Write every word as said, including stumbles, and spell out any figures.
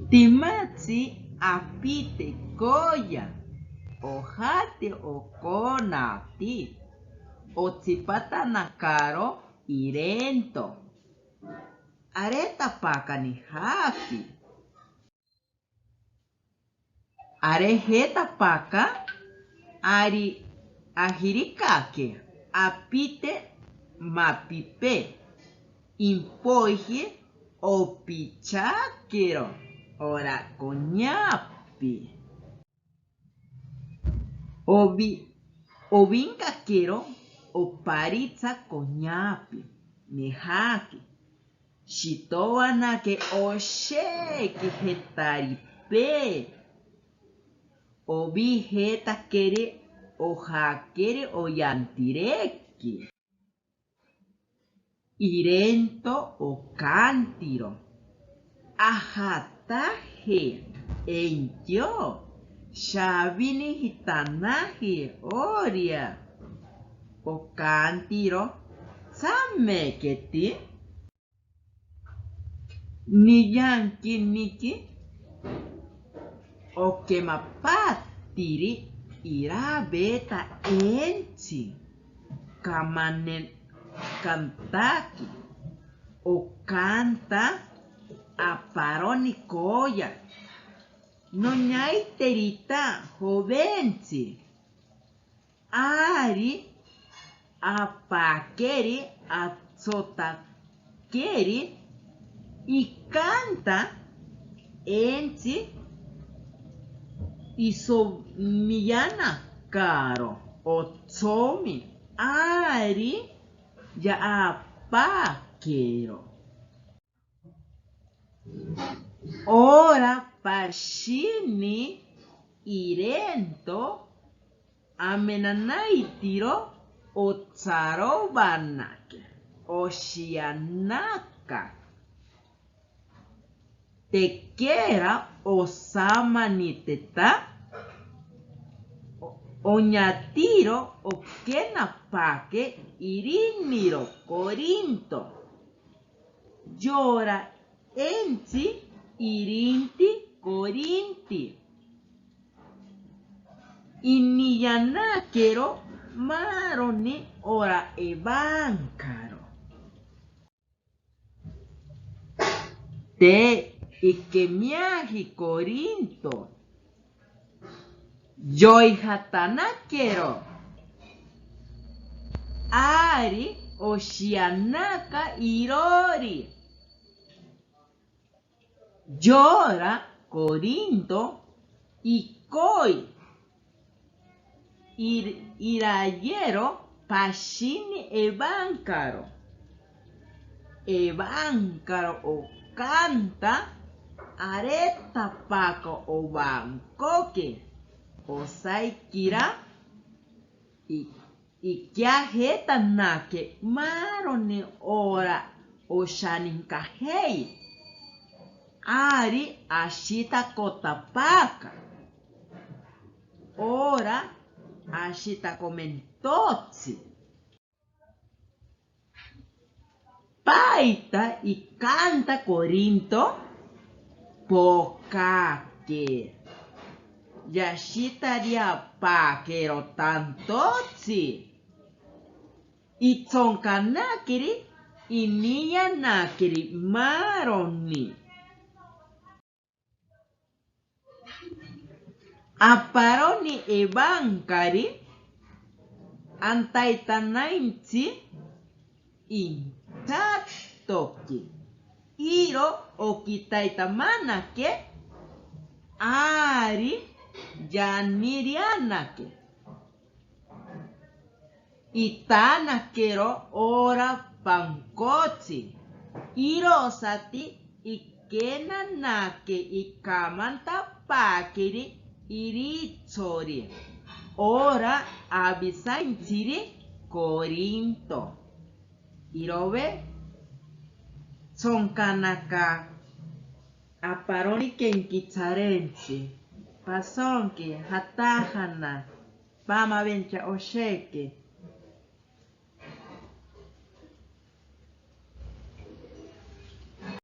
Timatsi apite koya, ojate okona ti, otsipatana karo irento. Aretapaka nijafi. Arejétapaka, ari ajirikake apite mapipe, impoiji opichakero ora koñapi. Obi-, obinkakero oparitsa koñapi, nejake. Xitowanake oxéeki jetaripe. Obijetakeri, ojakeri oyantireki. Irento okantiro. Ajataje, entio, xabinijitanaje oria. Okantiro, tsameketi. Niyankiniki okemapatiri irabeta entsi, kamanen kantaki, okanta aparoni koya, noñaiterita joventsi. Ari apakeri, atsotakeri, ikanta entsi, isomiyanakaro otsomi, ari ya apakero. Ora paxini irento, amenanaitiro otsarobanake, oxianaka. Tekera osamaniteta, o-, oñatiro okenapake iríniro Korinto. Yora entsi irinti Korinti. Iniyanakero mároni ora ebankaro. Te ikemiaji Korinto, yoijatanakero. Ari oxianaka irori. Yora Korinto ikoi ir-, irayero paxini ebankaro. Ebankaro okanta, aretapaka obankoke, osaikira, i-, ikiajetanake mároni ora oxaninkajei. Ari axi takotapaka. Ora axi takomentotsi. Paita ikanta Korinto, pokake. Yaxi tariapakero tantotsi. Itsonkanakiri, iniyanakiri mároni. Aparoni ebankari, antaitanaintsi inchatoki. Iro okitaitamanake, ari yanirianake. Itanakero ora pankotsi. Irosati ikenanake ikamantapakiri iritsori. Ora abisaintsiri Korinto. Irowe, tsonkanaka aparoni kenkitsarentsi. Pasonki, jatajana, pamawencha oxeke.